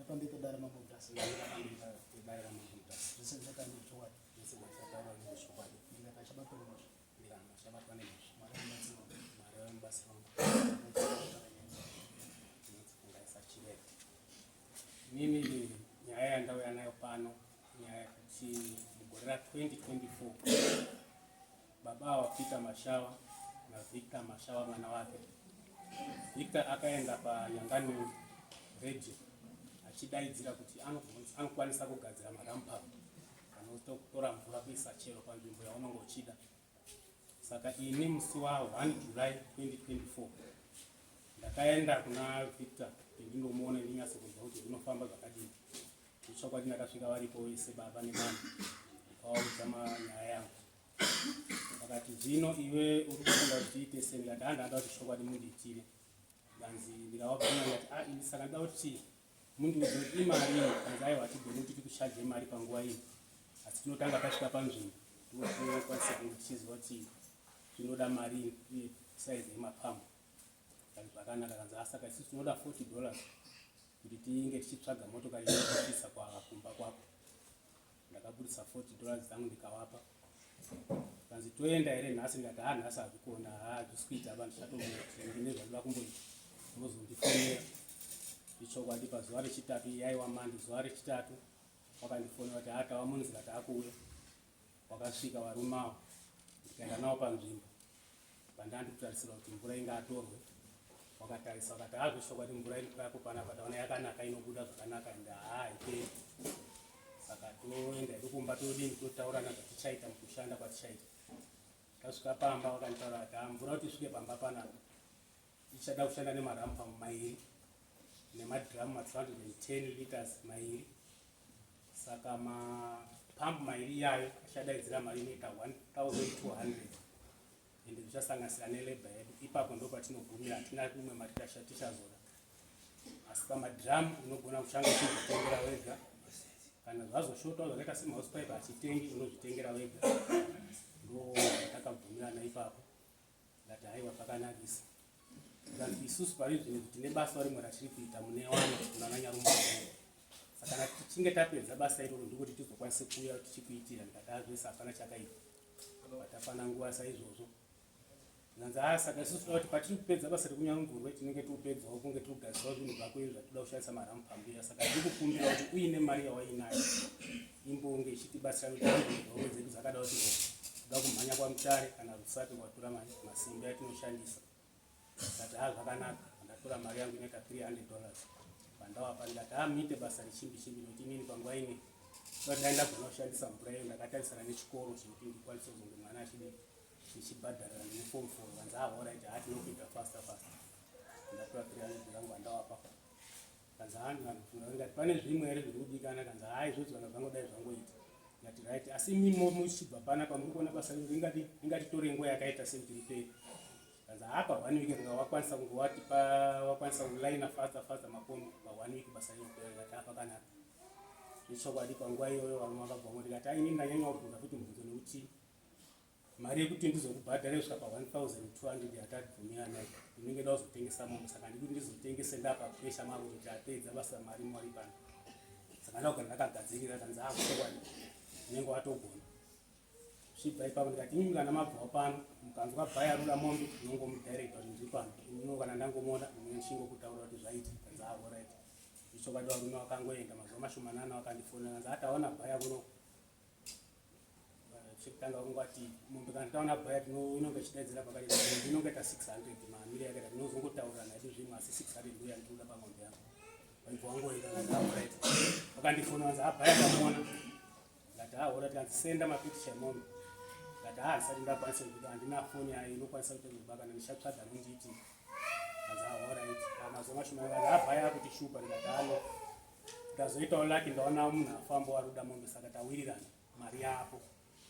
pamberi pedare Mambo Mutasa. Ndamira pamberi pedare raMambo Mutasa. Zvese ndichataura nezvechokwadi. Zvese zvandichataurai ndezvechokwadi. Ndikati achabatwa nemhosva. Ndikati achabatwa nemhosva. Mwari vamubatsiri wangu. Mwari vamubatsiri wangu. Ndinonzi Fungaisa Chirere. Inini nyaya yandauya nayo pano nyaya yekuti mugore ra 2024 baba ava Peter Mashawa naVictor Mashawa mwana wake. Victor akaenda paNyangani Radio achidaidzira kuti anokwanisa kugadzira marampa anotora mvura kuisa chero panzvimbo yaunenge uchida. Saka ini musi wa 1 July 2024 ndakaenda kuna Victor kuti ndindomuona ndinyatso kunzwa kuti zvinofamba zvakadini. Chokwadi ndakasvika varipo vese baba nemwana ndikavaudza nyaya yangu. Vakati zvino iwe uri kufunga kuti tiite sei? Ndikati handada kuti chokwadi mundiitire. Ndanzi ndikavabvunza ndikati ah ini saka ndoda kuti mundiudze kuti imari iyi. Kanzi aiwa hatigoni kuti tikuchaje mari panguva iyi asi tinotanga tasvika panzvimbo ndokwanisa kunge tichiziva kuti tinoda mari uye saizi yemapambo. Kanzi zvakanaka. Kanzi ah saka isusu tinoda $40 kuti tinge tichitsvaga motokari inokusvitsa kumba kwako. Ndakabudisa $40 dzangu ndikavapa. Kanzi toenda here nhasi? Ndikati ha nhasi hazvikona, ha hazvisi kuita apa, ndichatomboti ndine zvandoda kumboita, mozondifonera. Ichokwadi pazuva rechitatu, yaiwa Mande, zuva rechitatu wakandifonera kuti ha tava munzira taakuuya. Wakasvika varume avo ndikaenda navo panzvimbo pandanga ndikutarisira kuti mvura inga atorwe. Wakatarisa wakati haa zvechokwadi mvura iri pako panapa taona yakanaka, inobuda zvakanaka ende haa haiperi. Saka toenda hedu kumba todini totaurana zvatichaita mukushanda kwatichaita. Tasvika pamba wakanditaura kuti haa mvura kuti isvike pamba panapa ichada kushanda nemarampa mairi nemadhiramu ma 210 liters mairi. Saka mapampu mairi iyayo achadaidzira mari inoita 1200 ende zvichasanganisira nelebha yedu. Ipapo ndo patinogumira, hatina kumwe mari tichazoda. Asi pamadhiramu unogona kushanda uchizvitengera wega, kana zvazoshotwa zvakaita semahouse pipe hachitengi, unozvitengera wega. Ndo zvatakabvumirana ipapo. Ndati haiwa zvakanakisa. Ndati isusu pari zvino tine basa rimwe ratiri kuita mune wana kunana Nyarumba. Saka kana tichinge tapedza basa iroro ndikuti tizokwanise kuuya tichikuitira. Ndikati azvese hapana chakaipa. Patapana nguva saizvozvo. Ndanzi ah saka isusu toda kuti patiri kupedza basa rekuNyarumvurwe tinenge tiupedzawo kunge tiri kugadzirawo zvinhu zvako izvi zvatinoda kushandisa maramu pambuya. Saka tiri kukumbira kuti uine mari yawainayo imbonge ichitibatsira kuti homwe dzedu dzakada kuti kuda kumhanya kwaMutare kana Rusape kwatora masimbi atinoshandisa. Ndikati haa zvakanaka. Ndatora mari yangu inoita $300 pandawapa. Ndikati haa muite basa rechimbi chimbi nekuti inini panguva ine dai ndagona kushandisa mvura iyo ndakatarisana nechikoro chekuti ndikwanise kuzonge mwana achidi ndichibhadharira ndine form 4. Vanzi haa alright, haa tinokuita faster faster. Ndatora 300 yangu andawapa. Kanzi haa ndikati pane zvimwe here zviri kudikana? Kanzi haa izvozvo kana zvangodai zvangoita. Ndikati right, asi mimo muchibva panapa muri kuona basa ringati ringatitore nguva yakaita sei kuti ripere? Kanzi haa pa 1 week ringa wakwanisa kunge watipa wakwanisa kulaina faster faster mapombi pa 1 week basa rinopera. Ndikati haa pakanaka. Zvechokwadi panguva iyoyo varume vakabva ngo ndikati haa ini ndanyanya kubvunza futi mubvunzo nekuti mari yekuti ndizokubhadhara kusvika pa 1200 yatabvumirana iyi ndinenge nda kuzotengesa mombe, saka ndikuti ndizotengese ndapa pressure mako kuti apedza basa mari mari pano. Saka ndakugara ndakagadzirira. Kanzi haa chokwadi unenge watogona. Svibva ipapo ndikati imimi kana mabvawo pano mukanzwa bhaya ruda mombe unongomudirecta kuti ndiri pano, ino kana ndangomuona ndinenge ndichingokutaura kuti zvaita. Kanzi haa alright. Ichokwadi varume vakangoenda mazuva mashomanana vakandifonera kanzi ataona bhaya kuno chekutanga kungwati mombe kana taona bhaya inonge ichidaidzira pakati mombe inonge ita 600 maamire yakaita tinozongotaurirana hedu zvimwe asi 600 ndo yandinoda pamombe yangu. Vaibva wangoenda kanzi alright. Vakandifona vanzi abhaya tamuona. Ndati haa alright. Kanzi senda mapikicha emombe. Ndati haa handisati ndakwanisa kuita, handina foni yayo inokwanisa kuita kuba kana ndichatsvaga anondiitira. Kanzi haa alright. Mazuva mashoma kanzi abhaya akutishupa. Ndikati hano ndazoitawo lucky ndaona munhu afamba waruda mombe saka tawirirana mari yapo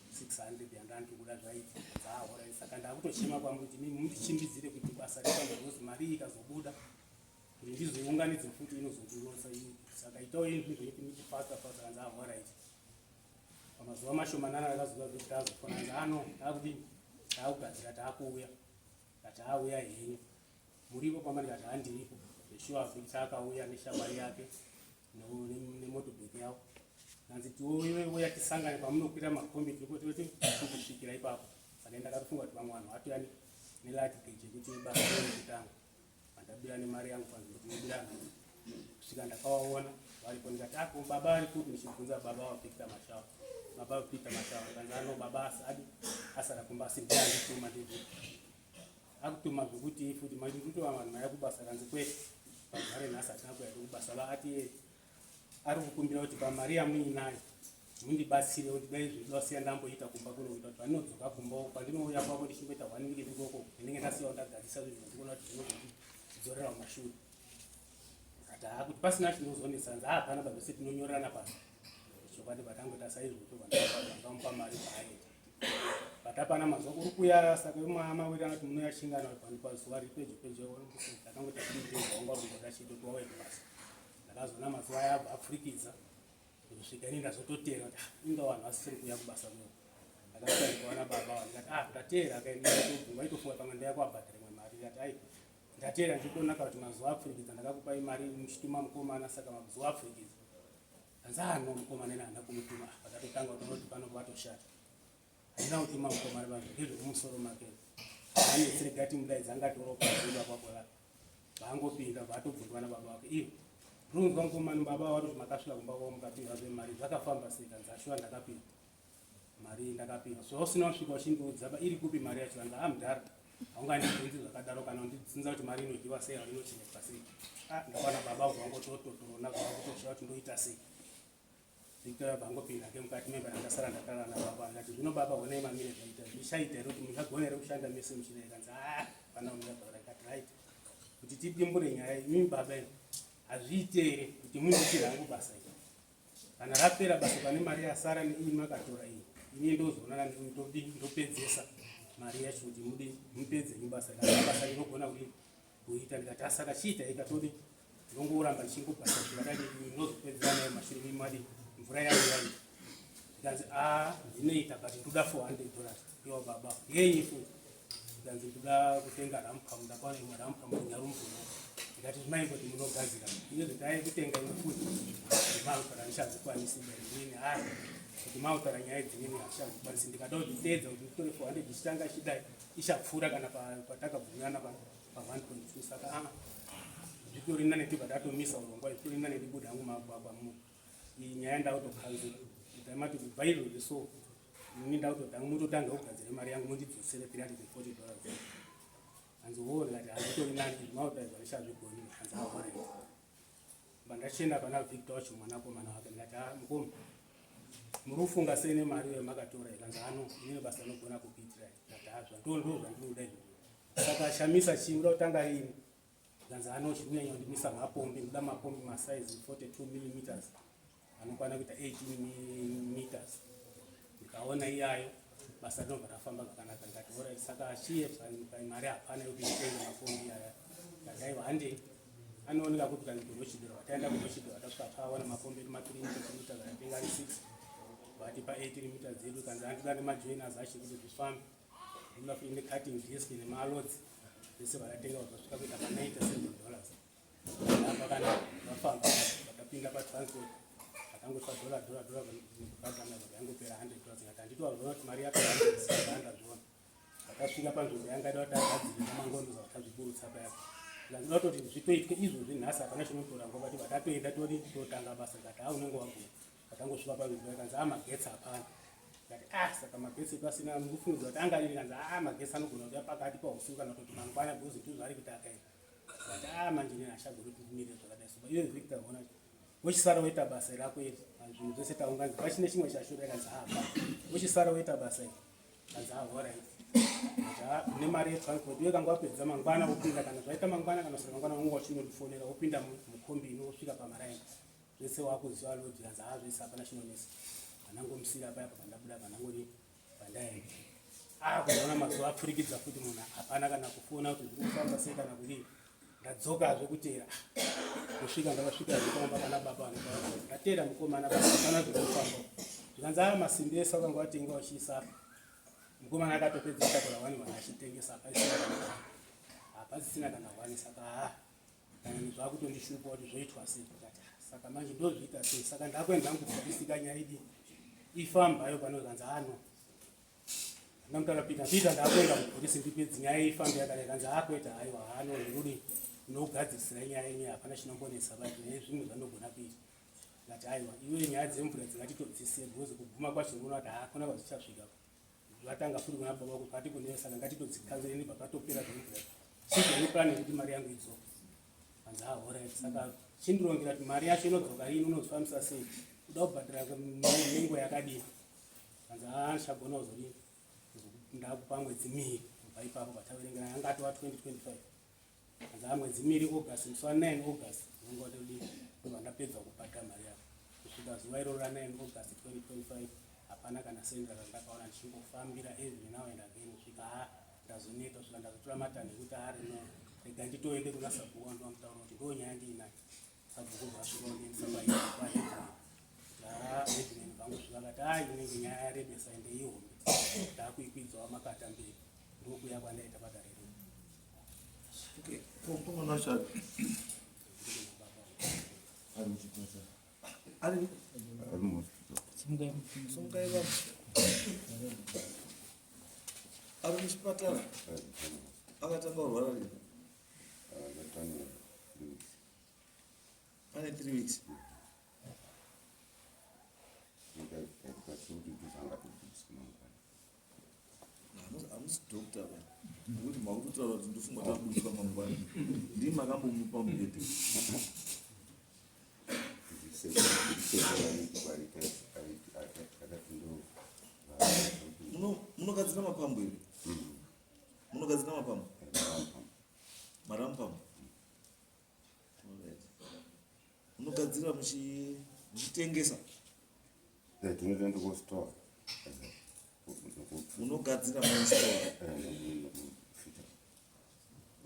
600 yandandiri kuda zvaiti dzaahora. Saka ndakutochema kwamuri kuti mundichimbidzire kuti basa rifambe because mari iyi ikazobuda kuti ndizoiunganidze futi inozondirosa. Saka itawo izvi zvokuti muchifasta fasta. Kanzi ahora iti pamazuva mashomanana akazoda kuti tazofona kanzi ano taakudini taakugadzira taakuuya. Kati auya henyu muripo pamba? Ndikati handiripo. Zveshuwa Victor akauya neshamwari yake. Nemotobheki yavo kanzi tiwe uya tisangane pamunokwira makombi tirikototi kusvikira ipapo. Saka ndakatofunga kuti vamwe vanhu vatoya neluggage yekuti basa rekutanga vandabira nemari yangu panzvimbo tinobira kusvika. Ndakavaona varipo, ndikati, "Ako baba vari kupi?" Ndichibvunza baba vaVictor Mashawa, baba vaPeter Mashawa. Kanzi ano baba adi asara kumba, asi ndiye andituma. Ndizvi akutuma zvokuti futi maitoti vanhu maya kubasa? Kanzi kwete, pazuva renhasi hatina kuya kubasa. Vaati ari kukumbira kuti pamari yamuinayo mundibatsire kuti dai zvinodasiya ndamboita kumba kuno, kuita kuti pandinodzoka kumba, pandinouya kwako ndichimboita one week ndikoko, ndinenge ndasiyawo ndagadzisa zvinhu zvandikuona kuti zvinozondidzorera mumashure. Kati haa, kuti pasina chinozonetsa. Nzi hapana, pazvese tinonyorerana pasi. Chokwadi patangoita saizvozvo, vangamupa mari paaita patapana mazuva uri kuya. Saka mawirirana kuti munoyashingana pazuva riri pedyo pedyo. Takangoita kudii, wanga uri kungoda chete kuti wauye kubasa. Ndakazoona mazuva aya abva apfurikidza kusvika ini ndazototera kuti, "Ah, inga vanhu vasisiri kuuya kubasa kuno." Ndakasvika ndikaona baba ava, ndikati, "Ah, ndateera." Akaenda vaitofunga pamwe ndaya kuabhadhara imwe mari. Ndikati, "Ai, ndateera ndichitoonaka kuti mazuva apfurikidza. Ndakakupai mari muchituma mukomana, saka mazuva apfurikidza." Hanzi, "Ah, no, mukomana ine handina kumutuma." Vakatotanga kutoona kuti pano vatoshata, handina kutuma mukomana, vanhu ndezvekumusoro make anetsirega timudaidza angatoropaziva kwakola. Vangopinda, vatobvunzwa nababa vake, "Iyo ndinonzwa mukomana baba vari kuti makasvika kumba kwavo mukapiwa zvemari, zvakafamba sei?" Kanzi, "Ashuwa, ndakapiwa mari, ndakapiwa. Zvausina kusvika uchindiudza ba, iri kupi mari yacho?" Kanzi, "A, mudhara, haungandibvunzi zvakadaro kana undibvunza kuti mari inodyiwa sei, inochengetwa sei." Ah, ndakaona baba vangotototorona zvavakutoshiva kuti ndoita sei. Victoria bangopinda ke mukati memba. Ndakasara ndakara nababa. Ndikati, "Zvino baba, honai mamire zvaita, zvichaita here kuti muchagona here kushanda mese muchidai?" Kanzi, "A, pana uningataura." Ikati, "Right, kuti tidimbure nyaya, imimi baba imi, hazviite here kuti mundiitire hangu basa iri? Kana rapera basa, pane mari yasara neiyi makatora iyi, ini ndozoonana ndopedzesa mari yacho kuti mudi mupedze basa. Kana basa rinogona kudi kuita." Ndikati, "Asaka chiita ikatodi ndongoramba ndichingobhadhara zvakadai, ndinozopedzera nayo mashure memari mvura yangu yaita." Ndikanzi, "A, ndinoita, but ndoda $400." "Iwa baba, yenyi futi?" Ndikanzi, "Ndoda kutenga ram pump, ndakaona imwe ram pump kuNyarumvuna." Ndikati, "Zvimaingoti munogadzira ine zvitai kutenga imwe futi mautara handichazvikwanisi inini. Hai, kuti mautara nyaya dzinini handichazvikwanisi. Ndikada kuti teedza kuti nditore 400 ichitanga ichidai, ichapfuura kana patakabvumirana pa 1.2. Saka a zvitori nane tibva tatomisa urongwa, zvitori nane ndibuda hangu magwagwa mu iyi nyaya ndakutokanzura kuti kubva izvozvi so ini ndakutotanga, mutotanga kugadzira mari yangu, mundidzosere $340." Hanzi, "Wo." Ndikati, "Handitori nani izvi, mautaizwa ndichazvigoni." Hanzi, "Alright." Bandachienda pana Victor wacho, mwanakomana wake. Ndikati, "Ah, mukoma, muri kufunga sei nemari iyo makatora?" Ikanzi, "Ano inini basa rinogona kukuitirai." Ndikati, "Ha, ndo zvandinoda izvozvo. Saka shamisa chii, uda kutanga rini?" Ikanzi, "Ano chiri kunyanya kundimisa mapombi. Ndoda mapombi masaizi 42 millimeters anokwana kuita 18 meters. Ndikaona iyayo, basa rinobva rafamba zvakanaka." Ndikati, "Alright, saka chiye mari hapana yekuti nditenge mapombi aya." Ndikati, "Aiwa, handei, anooneka kuti kana kuRochdale." Vataenda kuRochdale, vatasvika taona mapombi edu ma3 meter, akatenga ari 6, vatipa 18 meter dzedu. Kanzi andida nemajoiners acho kuti zvifambe, ndoda futi necutting disc nemaloads zvese. Vakatenga, vakasvika kuita pa$97. Apa kana vafamba, vakapinda patransport, vakangosva dollar, dollar, dollar, bhadhana, vakangopera $100. Ngati handiti wazviona kuti mari yako ndazviona. Vakasvika panzvimbo yangada kuti agadzire namangondo, vakazviburutsa paya. Ndinoda kutoti zvitoitwe izvozvi nhasi, hapana chinotora nguva kuti vatatoenda todi totanga basa. Ngati ha, unenge wagona. Vakangosvika panzvimbo, yakanzi, "A, magetsi hapana." Ngati, "Ah, saka magetsi pasina, mukufungidzwa kuti angadini?" Kanzi, "A, magetsi anogona kuuya pakati pausiku kana kutoti mangwana, because ndizvo kuti akaenda." Ngati, "A, manje inini hachagoni kuti ndimire zvakadai." So iwe Victor, ona, wochisara woita basa rako iri, zvinhu zvese taunganidza, pachine chimwe chashura. Kanzi, "Hapa wochisara woita basa iri." Kanzi, "Ha, alright, nemari yetransport iwe kanga wapedza, mangwana wopinda. Kana zvaita mangwana kana saka mangwana, unga uchinondifonera, wopinda mukombi ino, wosvika pamaraini, zvese wakuziva load." Kanzi, "Ha, zvese hapana chinonetsa." Panangomusira paya, pandabuda, panangodi pandaenda. Ah, kuzoona mazuva apfurikidza futi, munhu hapana kana kufona kuti zviri kufamba sei kana kudii. Ndadzokazve kuteera kusvika ndakasvika zvipamba pana baba vanobaba. Ndateera mukomana basa, hapana zviri kufamba. Zvikanzi, "Aya masimbi ese wakanga watenga uchiisa, mukomana akatopedza kutakura wani, vanhu achitengesa, hapasisina kana wani. Saka ha, kana zvakutondishupa kuti zvoitwa sei." Ndikati, "Ah, Saka manje ndozviita sei? Saka ndakuenda hangu kupolisi kanyaya idi ifambayo pano kanzi ano ndamutaura Peter, Peter ndakuenda kupolisi ndipedzi nyaya ifambe yakadai kanzi akweta haiwa hano ndinodi ndinokugadzirisira nyaya yenyu hapana chinombonetsa but nezvimwe zvanogona kuita. Ndati aiwa iwe nyaya dzemvura dzingatitodzisiye because kuguma kwacho ndinoona kuti hakuna kwazvichasvika. Zvatanga futi kuna baba kuti vati kune saka ngatitodzikanzire ndibva patopera zvemvura. Chii plan yekuti mari yangu idzoke. Hanzi ah alright saka chindirongera kuti mari yacho inodzoka rini unozvifambisa sei kuda kubhadhara nenguva yakadini. Hanzi ah ndichagona kuzodini ndakupa mwedzi miiri kubva ipapo pataverengera yanga atova 2025. Hanzi ah mwedzi miiri August musi wa 9 August ndinonga ndodini ndobva ndapedza kubhadhara mari yako kusvika zuva iroro ra 9 August 2025 hapana kana sendi randakaona ndichingofambira every now and again kusvika ah ndazoneta kusvika ndazotora matanho ekuti ari no rega nditoende kuna sabhuku wangu ndamutaura kuti ndo nyaya ndiinayo. Sabhuku vasvika vandiendesa kwaheadman. Headman vangosvika vakati ah inenge nyaya yarebesa ende ihombe ndakuikwidzawo makata mberi ndokuya kwandaita padare rino. Okay, mukomana wacho ari ari muchipatara ari ari muhospital Simukai baba. Ari muchipatara akatanga kurwara rini? Akatanga 3 weeks. Ane 3 weeks. Hamusi doctor ba. Nekuti makutotaura kuti ndofunga takubudiswa mangwana. Ndii makambomupa mubhedha. Munogadzira mapambo here? Munogadzira mapambo? Marampambo. Alright. Munogadzira muchitengesa? Tinotoenda kustore. Munogadzira mustore.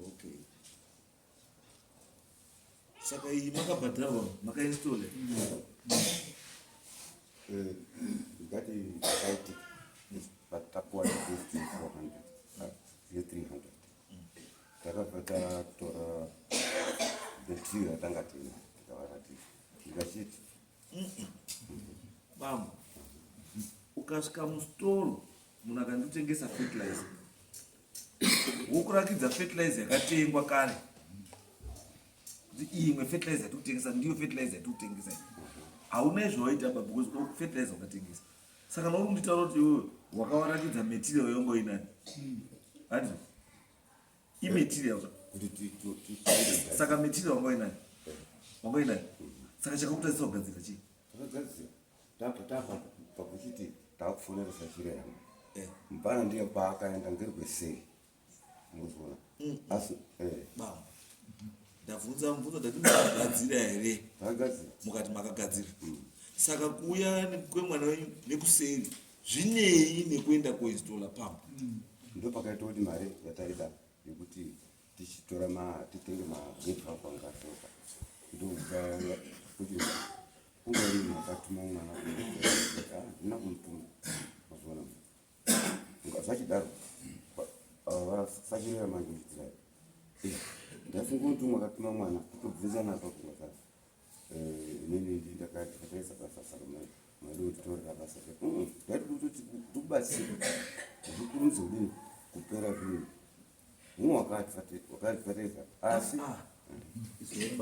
Okay. Saka iyi makabhadharwa makainstall? Ngati zvakaitika tapuwa 400 300 takabva tatora betiri ratanga tina tikavaratidza ndikachiti Bambo, ukasvika mustoro munhu akanditengesa fertilizer wokurakidza fertilizer yakatengwa kare kuti imwe fertilizer yatikutengesa ndiyo fertilizer yatikutengesa iyi hauna izvo waita ba because fertilizer wakatengesa. Saka nauri kunditaura kuti iwewe wakavarakidza material yonga uinani handi imaterial kuti saka material wanga uinani wanga uinani saka chakakutadzisa kugadzira chii? Takagadzira tabva tabva pakuchiti takufonera sachiremba mupana ndiye paakaenda ngerwesei muzvona asi Bambo, ndabvunza mubvunzo ndati makagadzira here? Takagadzira. Mukati makagadzira. Saka kuuya kwemwana wenyu nekuseri zvinei nekuenda koinstola pump? Ndo pakaita kuti mari yataida yekuti tichitora titenge magate ako anga atoka ndobva kuti kungori makatuma mwana handina kumutuma mazvona zvachidaro sachirera manje muchidzirai ndafunga kuti mwakatuma mwana kutobvunzana apa kungaka inini ndakataisa basa saka madi kutitorera basa ndaiti kutoti tikubatsire zvikurumidze kudini kupera zvinhu mumwe wakatifateza asi Izwai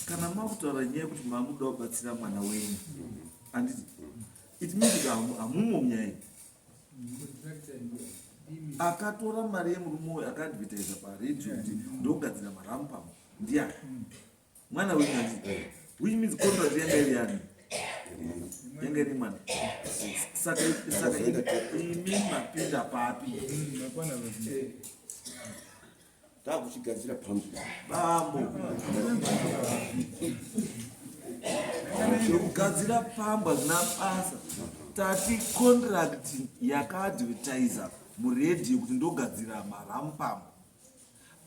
kana makutaura nyaya yekuti mamuda kubatsira mwana wenyu handiti it means kuti hamumo munyaya iyi. Akatora mari yemurume uyu akaadvertisa paredhiyo kuti ndogadzira marampam ndiani? Mwana wenyu handiti? Which means contract yanga iri yani? Yanga iri mwana. Saka saka imi mapinda papi? Takuchigadzira pambu. Bambo. Zvekugadzira pambu hazvina basa. Tati contract yakaadvertisa muredhiyo kuti ndogadzira marampam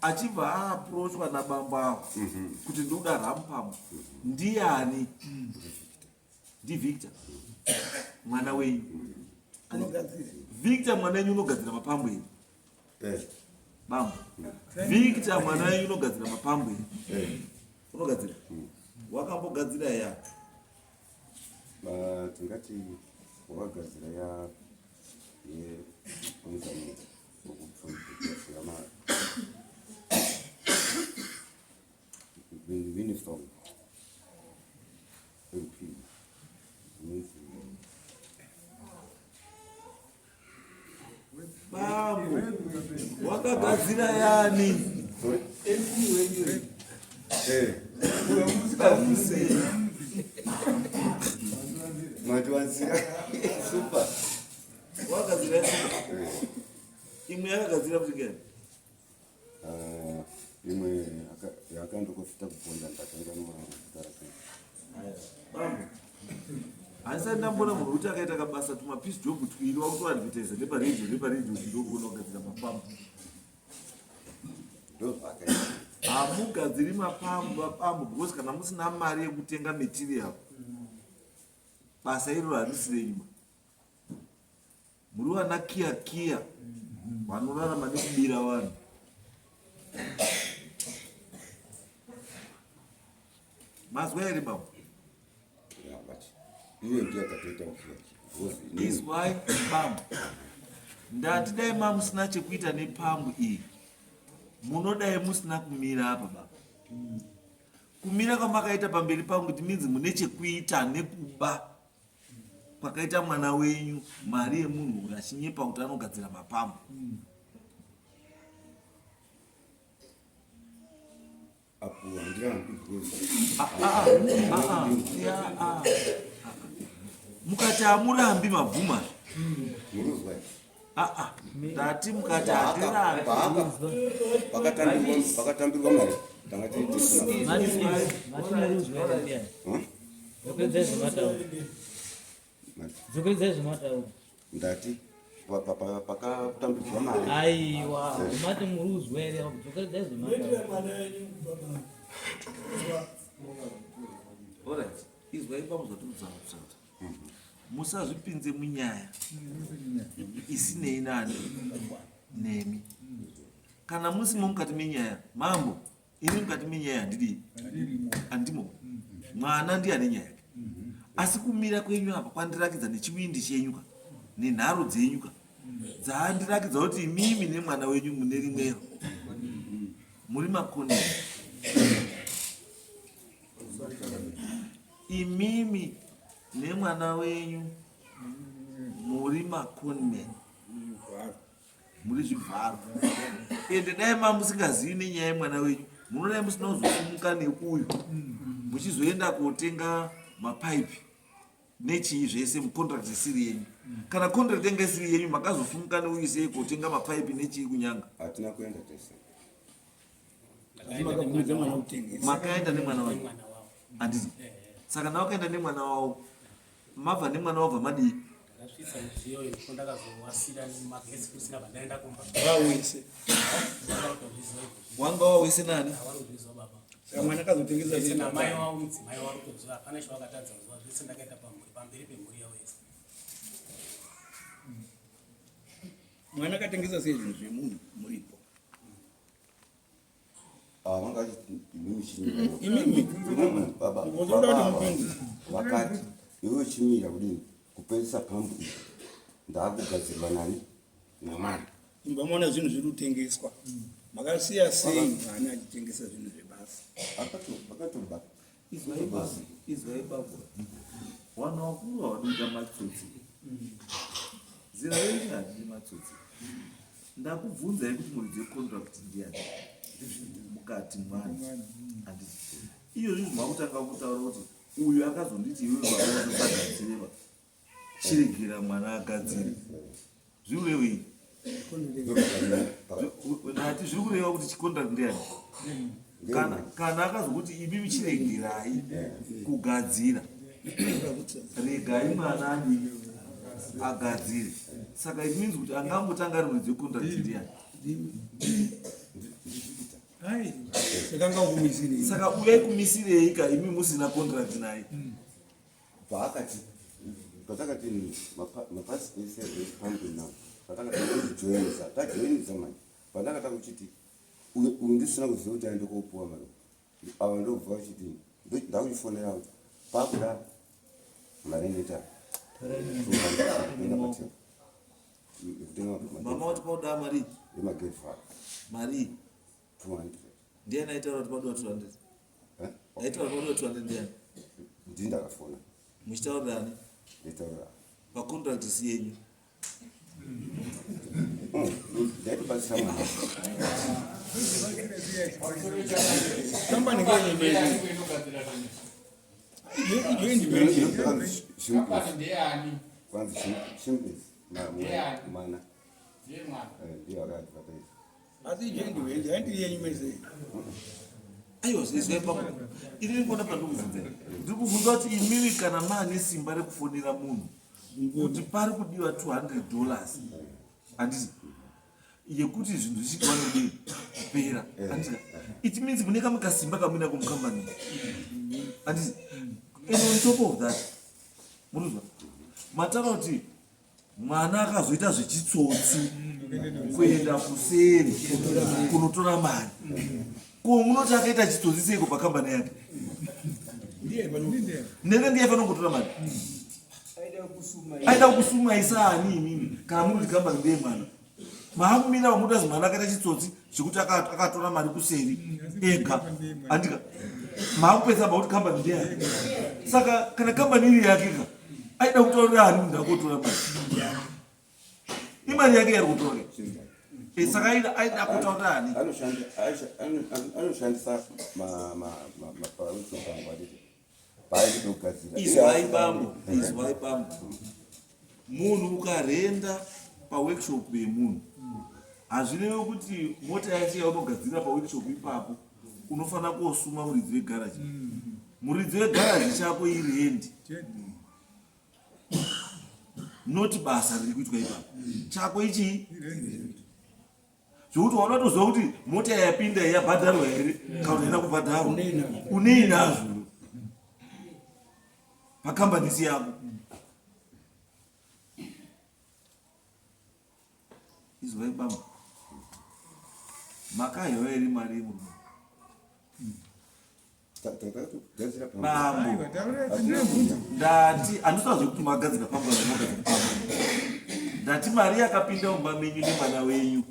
achibva aaprochwa nabambo avo kuti ndoda rampam ndiani? NdiVictor mwana wenyu. Victor mwana wenyu unogadzira mapambo here? Bambo, Victor mwana wenyu unogadzira mapambo here? Unogadzira? Wakambogadzira ya? Tingati wakagadzira ya ye muzamo wokupfundira ma uniform MP inonzi Bambo wakagadzira yani? Sorry? Eh. Matiwanzira. Super. Wakagadzira yani? Imwe yakagadzira kuti gani? Ah, imwe yakandokofita kubvunza ndakanganwa zita rake. Bambo. Handisati ndamboona munhu kuti akaita kabasa tumapiece job twiri wakutoadvertisa neparedhiyo neparedhiyo kuti ndogona kugadzira mapambu. Ndozvaakaita. Hamugadziri mapambu mapambu because kana musina mari yekutenga material basa iroro harisi renyu. Muri vana kiya kiya vanorarama nekubira vanhu. Mazwa here bambo? Yeah, but iye ndiye akatoita ukiya. Because inini- Izwai bambo. Ndati dai mamusina chekuita nepambu iyi. Munodai musina kumira apa baba. Kumira kwamakaita pamberi pangu it means mune chekuita nekuba kwakaita mwana wenyu mari yemunhu uyu achinyepa kuti anogadzira mapambu. Apo handirambi because Mukati hamurambi mabvuma. Muruzwa. Ndati mukati handirambi. Pakatambirwa mari tanga tisina. Dzokeredzai zvamataura. Ndati pakatambidzwa mari. Aiwa, mati muruzwa here? Dzokeredzai zvamataura. Alright, izwai pamuzatiudza. Musazvipinze munyaya isinei nani nemi. Kana musimo mukati menyaya, mambo, ini mukati menyaya handidii? Handimo. Mwana ndiye ane nyaya yake. Asi kumira kwenyu apa kwandirakidza nechivindi chenyu ka, nenharo dzenyu ka, dzaandirakidza kuti imimi nemwana wenyu mune rimwero. Muri makonero. Imimi nemwana wenyu muri makonmen. Muri zvivharo. Ende dai mamusingazivi nenyaya yemwana wenyu, munodai musina kuzosimuka nekuyu muchizoenda kotenga mapaipi nechii zvese mucontract isiri yenyu. Kana contract yanga isiri yenyu, makazosimuka neuyu sei kotenga mapaipi nechii kunyanga? Hatina kuenda tese. Makaenda nemwana wenyu. Handiti? Saka nawakaenda nemwana wavo, mabva nemwana wabva madii? Ndakasvitsa mudziyo iyo ndakazowasira magetsi kusina pandaenda kumba. Vawese. Wanga wawese nani? Awarikuzviziva baba. Saka mwana akazotengesa Zvese namai wavo mudzimai wari kuziva hapana chavakatadza kuziva zvese ndakaita pamhuri pamberi pemhuri yavo yese. Mwana akatengesa sei zvinhu zvemunhu muripo? Ah, vanga vachiti imimi chimira. Imimi? Imimi, baba. Unoda kuti Baba mupinde. Vakati iwe chimira kudini kupedzisa pambu iyi. Ndakugadzirwa nani? Namwana. Imba maona zvinhu zviri kutengeswa. Makasiya sei mwana achitengesa zvinhu zvebasa? Akatoba. Izwai baba, izwai baba. Vanhu vakuru havadi kuita matsotsi. Zera renyu haridi matsotsi. Ndakubvunzai kuti muridzi wecontract ndiani? Mukati mwana. Handiti. Iyo zvinhu makutanga kutaura kuti uyu akazonditi iwe baba vasagadzire. Chiregera mwana agadzire. Zviurewei? Ndati zviri kureva kuti chicontract ndiani? Kana akazokuti imi chiregerai kugadzira, regai mwana adii agadzire. Saka it means kuti angangotanga ari muridzi wecontract ndiani? Saka ukumisirei. Saka uyai kumisirei ka imi musina contract naye? Paakati patakati mapasi ese epambu nawo patakati kujoinisa tajoinisa manje pandakata kuchiti uyu ndisina kuziva kuti aende kopuwa mari ava ndobva vachiti Ndakuchifonera kuti pakuda mari inoita Mama wati pauda mari yemagefa mari 200. Ndiani aitaura kuti paudiwa 200? Eh? Aitaura kuti paudiwa 200 ndiani? Ndini ndakafona. Muchitaurira ani? Ndaitaurira Pacontract si yenyu. Ndaitobatsira mwana. Kambani ngeyenyu ijoint Kwanzi Kambani ndeyani? kwanzi Shimples mwana. Ndiye mwana. Ndiye akaadvertise. Asi joint venture haindiri yenyu mese. Aiwa, zvaizwai pamwe. Ini ndikuona pandikubvunza, ndiri kubvunza kuti imimi kana maane simba rekufonera munhu kuti pari kudiwa $200, handiti, yekuti zvinhu zvichikwane kudii kupera, handiti? It means mune kamwe kasimba kamuinako mukambani, handiti? And on top of that, munozwa mataura kuti mwana akazoita zvechitsotsi kuenda kuseri kunotora mari. Ko munoti akaita chitsotsi seiko pakambani yake? Ndiye pano. Nene ndiye fanongotora mari, aida kusumaisa ani imimi? Kana muri kuti kambani ndeye mwana, maakumira pamuti azi mwana akaita chitsotsi zvekuti akatora mari kuseri ega, andika maakupedza pakuti kambani ndeyake. Saka kana kambani iri yake ka, aida kutaurira ani munhu akotora mari? Imari yake yari kutora. Saka aida kutaurira ani? Anoshandisa maparusopangu aditi paaitogadzira. Izwai bambo, izwai bambo. Munhu ukarenda paworkshop yemunhu, hazvirevi kuti mota yacho yaunogadzira paworkshop ipapo unofanira kosuma muridzi wegaraji. Muridzi wegaraji chako irendi, not basa riri kuitwa ipapo. Chako ichii zvokuti waona toziva kuti mota yapinda yabhadharwa here kana kuti haina kubhadharwa, unei nazvo pakambanisi yako? Izwai bambo, makahewa iri mari yemurume? Takatogadzira. Bambo, ndati handisina zvekuti magadzira pamba, magadzira pamba. Ndati mari yakapinda mumba menyu nemwana wenyu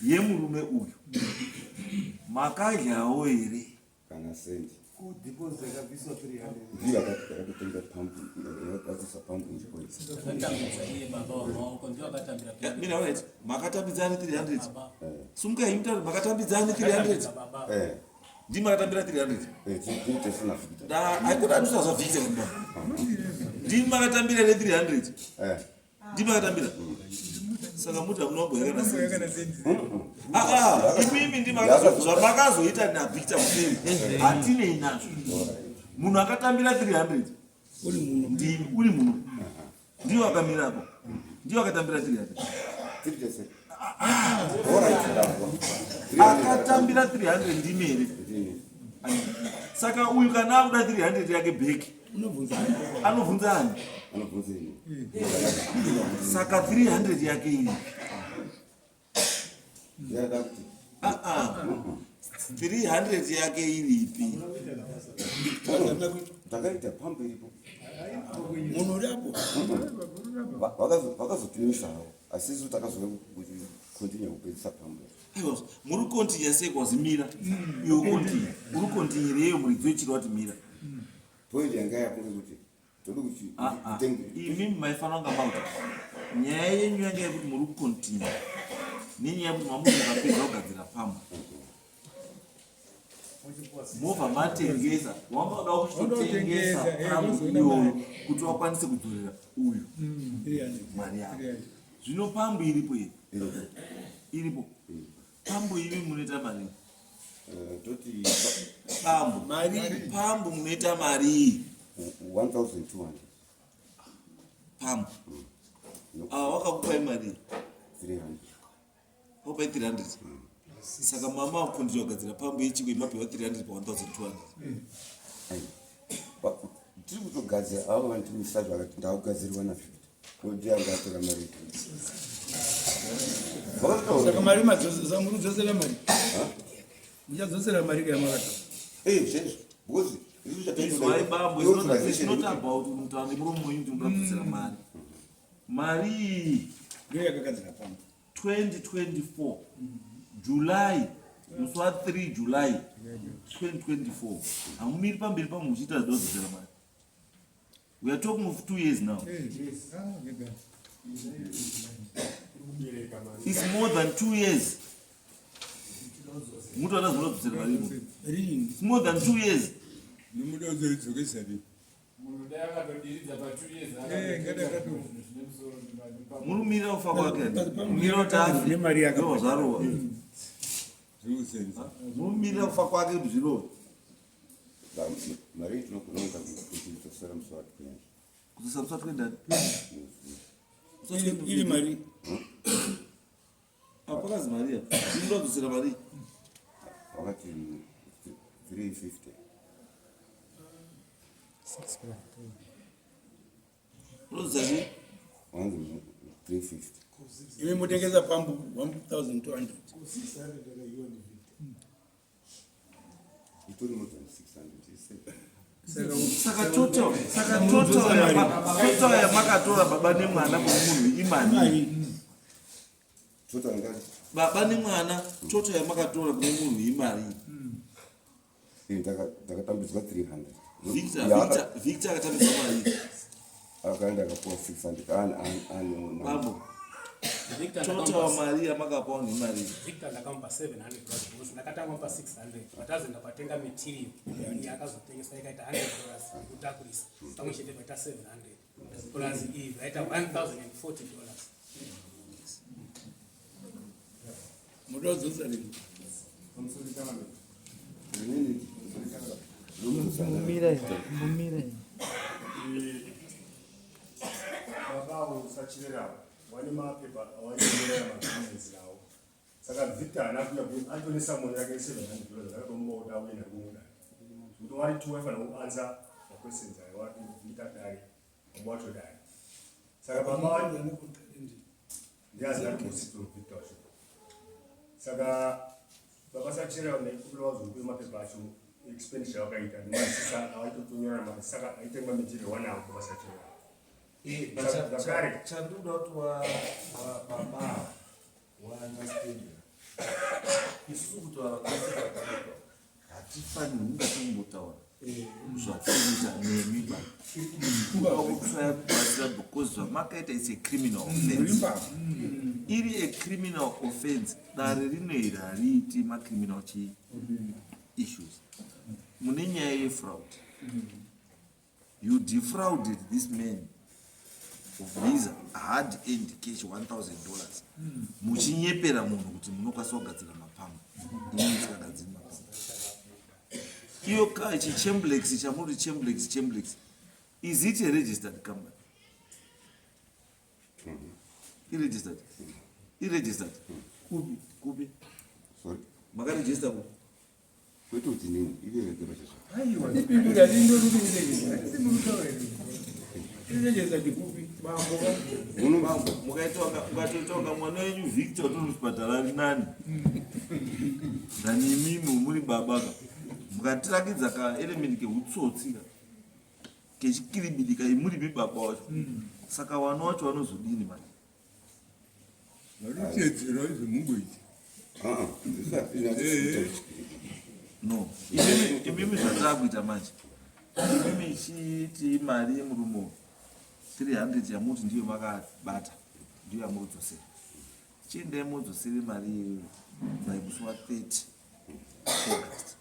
yemurume uyu, makadyawo here? Kana sendi. Kudeposit yakabviswa 300. Ndiyo yakatotenga pampu, yakagadzirisa pampu invoice. Akatambidza iye baba wamaoko, ndiwo akatambira. Mina, right, makatambidzani 300? Baba. Sumukai mutaure, makatambidzani 300? Baba. Eh. Ndimi makatambira 300? Tiri tese naVictor. Haikona, handisina zvaVictor kumba. Ndimi makatambira ne300? Eh. Ndimi makatambira, saka muti hamuna kumboya kana sendi? Kana sendi. Aa, imimi ndi zvamakazoita naVictor museri hatinei nazvo. Munhu akatambira 300 Uri muno. Ndimi uri muno, ndiwo akamirapo, ndiwo akatambira 300. Tiri tese. Alright, ndazwa. 300. Akatambira 300 ndimi here? Ndini. Saka uyu kana akuda 300 yake back, Unobvunza. anobvunza ani? Anobvunza ini. Saka 300 yake iri Ndiyada kuti Ah, 300 yake iripi? Takaita pampu iripo. Munhu uri apo. Vakazotimisa havo, asi isu takazouya kucontinue kupedzisa pampu. Aiwa, muri kontinya sei? Kwazimira iwe kontinya, uri kontinyireyo muridzi wechiro wati mira. Point yanga yapo ngekuti tode kuti Ah, ah. kutenge Imi maifanira kunga mauta nyaya yenyu yanga yekuti muri kukontinya nenyaya yekuti mamunhu mukapedza kugadzira pamwe movha matengesa, wanga uda kuchitotengesa Wanga utengesa, pamwe wozoona iyoyo mari. kuti wakwanise kudzorera uyu mari yako. Zvino pambu iripo here? Iripo. Iripo pambu. Imi munoita mari? Toti Pambu. Mari. Pambu munoita mari? 1200. Pambu ah, wakakupai mari? 300. Wakupai 300. Saka mama wakundira kugadzira pambu yechiko imapiwa 300 pa 1200? Ai. Tiri kutogadzira, avo vanditimisa zvakati ndakugadzirwa na50 kuti anga atora mari. Saka mari muri kudzosera mari, muchadzosera mari kayamakata? Zvezvo. Because isu Izwai bambo, it's not about kuti mutaura nemuromo wenyu kuti munoda kudzosera mari. Mari iyi Ndiyo yakagadzira pamwe. 2024 July, musi wa 3 July 2024, hamumiri pamberi pamwe muchiita zvida kudzosera mari. We are talking of 2 years now. It's more than 2 years. Mutoda zvinoda kudzosera mari imo. Rini. It's more than 2 years. Nomuda kuzoidzokesa rini? Munhu dai akatodiridza pa 2 years. Eh, ngada Zvine musoro ndimani. Muri kumirira kufa kwake. Pamwe Kumirira kuti afe. Nemari yakabhadhara. Ndobva zvarova. Zvinosenza. Muri kumirira kufa kwake kuti zvirove. Mari tinogona kuti kudzosera musi wa 20. Kudzosa musi wa 20. Iri mari. Apakazi Maria. Inoda kudzosera mari. Wakati 350. Unodzosa chii? Wanzi 350. Imi mutengesa pambu 1200. Itori more than 600. It's seven. Saka total yamakatora baba nemwana kune munhu imari? Mari. Total ngati Baba nemwana, total yamakatora kune munhu imari? Ndakatambidzwa 300. Victor. Ya, Victor akatambidzwa mari? Akaenda akapuwa 600. Ani Bambo, Victor total mari yamakapa vanhu imari? Victor ndakamupa $700 because ndakatanga mupa 600, but azoenda kwatenga material iye akazotengesa ikaita $100 yekutakurisa, pamwe chete paita 700 plus iyi zvaita $1040. Muda kudzosa rini? Inini Mumira, mumira. Baba usachirera vane mapepa avanyorera maagreements nawo, saka Victor haana kuuya. Atone summon yake $700 akatomupa kuti auye nari kumudare kuti wari two waifanira kuanswer maquestions ayo wati Victor dare baba wacho dare. Saka baba ndiazina kumusitiro Victor wacho. Saka baba sachirera ndaikumbira vazokupe mapepa acho expenditure wakaita nemasisa awaitotonyora, saka aitengwa material wanawo baba sachirera. Zvakare. Chandinoda kuti baba waunderstand, isusu kutaura kwese kwatinoita hatifanirwi kunge tikumbotaura zvatinoita nemi ba kuda kutraya kubatsira, because zvamakaita is a criminal offense. Rimba. Iri a criminal offense. Dare rino iri hariiti macriminal chi issues. Mune nyaya yefraud. You defrauded this man of his hard earned cash, $1000, muchinyepera munhu kuti munokwanisa kugadzira mapambo, imi musikagadziri mapambo. Iyo chichemblex chamuri, Chemblex, Chemblex, is it a registered company? Iregistered? Iregistered Kupi? Kupi? Sorry. Makaregister kupi? Kwete kuti nini ive vege pachezvo. Ipindura rindori kuti iregister. Iregistered kupi? Bambo, Muno bambo, mukatoita waka mwana wenyu Victor utori muchipatara ari nani than imimi muri baba ka. Mukatirakidza ka element keutsotsi ka kechikiribidi ka imurimi baba wacho, saka vana wacho vanozodini manje? Varikuteedzera zvemungoita. Ah, ah. No, imimi zvataakuita manje, imimi chiti mari yemurume 300 yamuti ndiyo makabata, ndiyo yamurudzosera. Chiendai mudzosere mari iyoyo by musi wa30 August.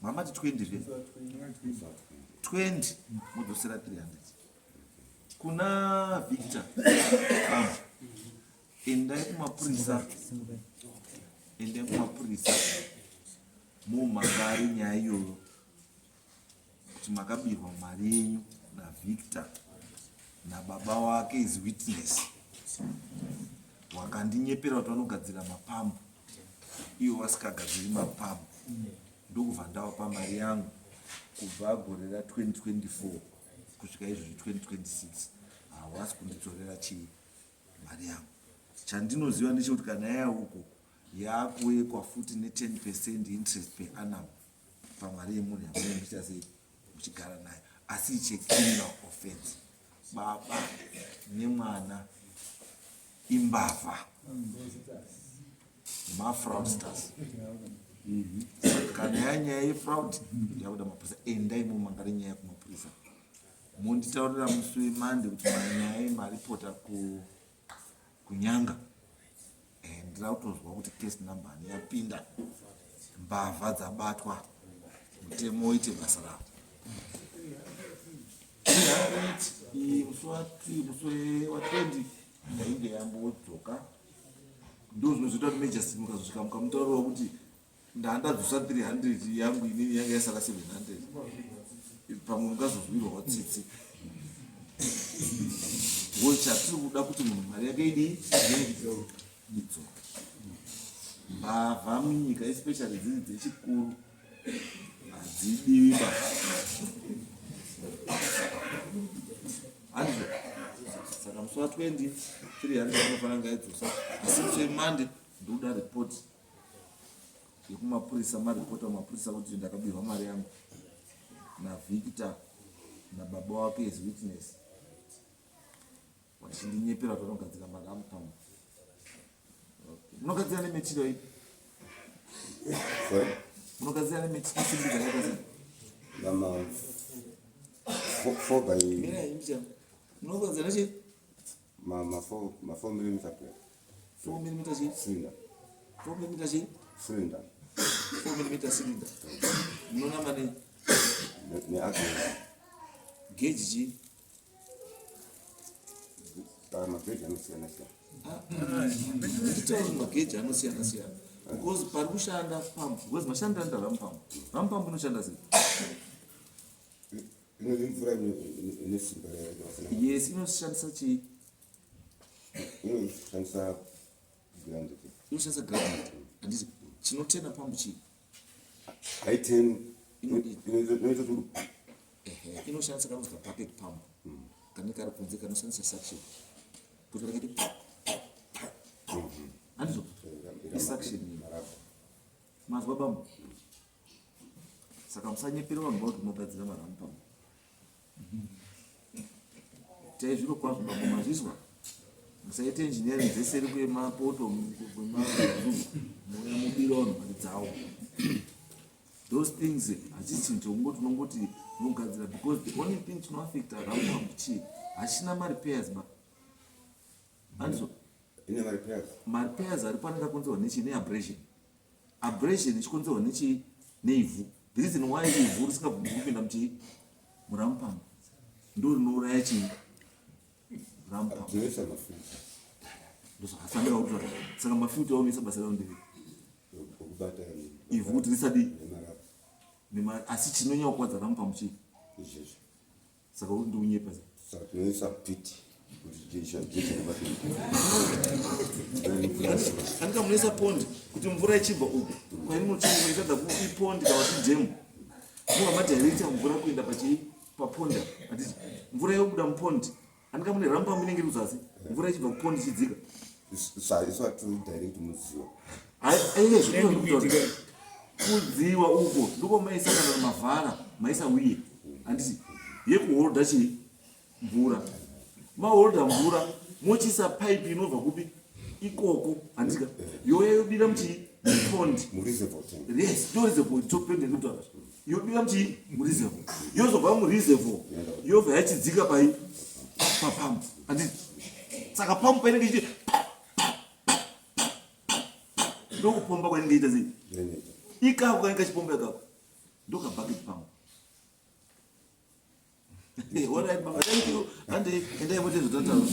Mamati 20 zve 20, mudzosera 300 kuna Victor. Bambo, endai kumapurisa, endai kumapurisa mumhangari nyaya iyoyo kuti makabirwa mari yenyu naVictor nababa wake is witness, wakandinyepera kuti vanogadzira mapambo, ivo vasikagadziri mapambo, ndokubva ndavapa mari yangu kubva gore ra2024 kusvika izvozvi 2026. Hawasi kundidzorera chii mari yangu. Chandinoziva ndechekuti kana yaya uko yakuwekwa futi ne10 percent interest per annum. Pamari yemunhu yamunenge muchiita sei muchigara nayo, asi iche criminal offense. Baba nemwana imbavha, mafraudsters. Saka kana yanyaya yefraud yakuda mapurisa, endai mumangare nyaya kumapurisa, monditaurira musi wemande kuti manyaya yemaripota kunyanga. Ndira kutozwa kuti case number ani yapinda, mbavha dzabatwa, mutemo uite basa ravo. 300 iyi musi wa20 ndainge yambodzoka. Ndo zvinozoita kuti major mukazosvika mukamutaurira kuti ndandadzosa 300 yangu, inini yanga yasara 700, pamwe mungazozwirwawo tsitsi. Because chatiri kuda kuti munhu mari yake idii? Idzoke. Mbavha munyika, especially dziri dzechikuru, hadzidiwi ba, handizvo? Saka musi wa20 300 anofanira kunge aidzosa, asi musi wemande ndikuda ripoti yekumapurisa, maripota kumapurisa kuti ndakabirwa mari yangu naVictor nababa wake as witness, vachindinyepera kuti vanogadzira maramp pump. Munogadzira nematerial ipi? Sorry? Munogadzira nematerial simbi dzakaita sei? Mama four by Mira, imbicha. Munogadzira nechi ma 4 millimeter plate. 4 millimeter chi? Cylinder. 4 millimeter chi? Cylinder. 4 millimeter cylinder. Munonama ne Ne agent. Gauge chi? Magauge anosiyana siyana. Nditauri magauge anosiyana siyana because pari kushanda pump, because mashandiro anoita ram pump, ram pump inoshanda sei? Imvura ine simba rakasiyana. Yes, inoshandisa chii? Inoshandisa gradient. Inoshandisa gradient, handiti? Chinotena pump chii? Haiteni, inoita kuti Ehe, inoshandisa kanonzi kabucket pump kane kari kunze kanoshandisa suction kuti rakaiti, handizvo? Isuction iyi. Mazwa bambo? Saka musanyepera vanhu vakuti munogadzira maram pump. Itai zviro kwazvo bambo, mazvizwa? Musaite engineering dzeseri kwemapoto, kwemauya mubira vanhu mari dzavo. Those things hachisi chinhu chekungoti unongoti unogadzira, because the only thing chinoaffecta ram pump chii? Hachina marepairs ba, handizvo? Ine marepairs. Marepairs aripo anenge akonzerwa nechii? Neabrasion. Abrasion ichikonzerwa nechii? Neivhu. The reason why ivhu risingabvumi kupinda muchii? Muram pump, ndo rinouraya chii? Ram pump. Dzinoisa mafilter. Ndozvakafanira kutora. Saka mafilter aomisa basa rao ndiri okubata ivhu kuti risadii? Nemarabha. Asi chinonyanya kukwadza ram pump chii? Izvezvo. Saka uri ndiunyepa. Saka tinoisa pit kuti jecha jecha ribate. Andika munoisa pond kuti mvura ichibva uku kwainocheuka itadza kuipondi kana kuti dhemu, mobva madirecta mvura kuenda pachii? Papond, handiti? Mvura yobuda mupond, andika mune ram pump inenge iri kuzasi, mvura ichibva kupond ichidzika. Isu direct mudziwa. Aizvezvo kudziwa uko ndiko maisa kana mavhara, maisa weir, handiti? Yekuholda chii? Mvura. Maholda mvura, mochiisa pipe inobva kupi ikoko, handika? Yoya yodira muchii? Mupond. Mureservoir tank. Yes, ndo reservoir topende kutaura. Yodira muchii? Mureservoir. Yozobva mureservoir yobva yachidzika pai? Papump, handiti? Saka pump painenge ichiti ndokupomba kwainenge iita sei? Inoita. Ikako kanenge kachipomba ikako ndokabucket pump. Alright, baba, thank you. Ande endai mote zvototaura.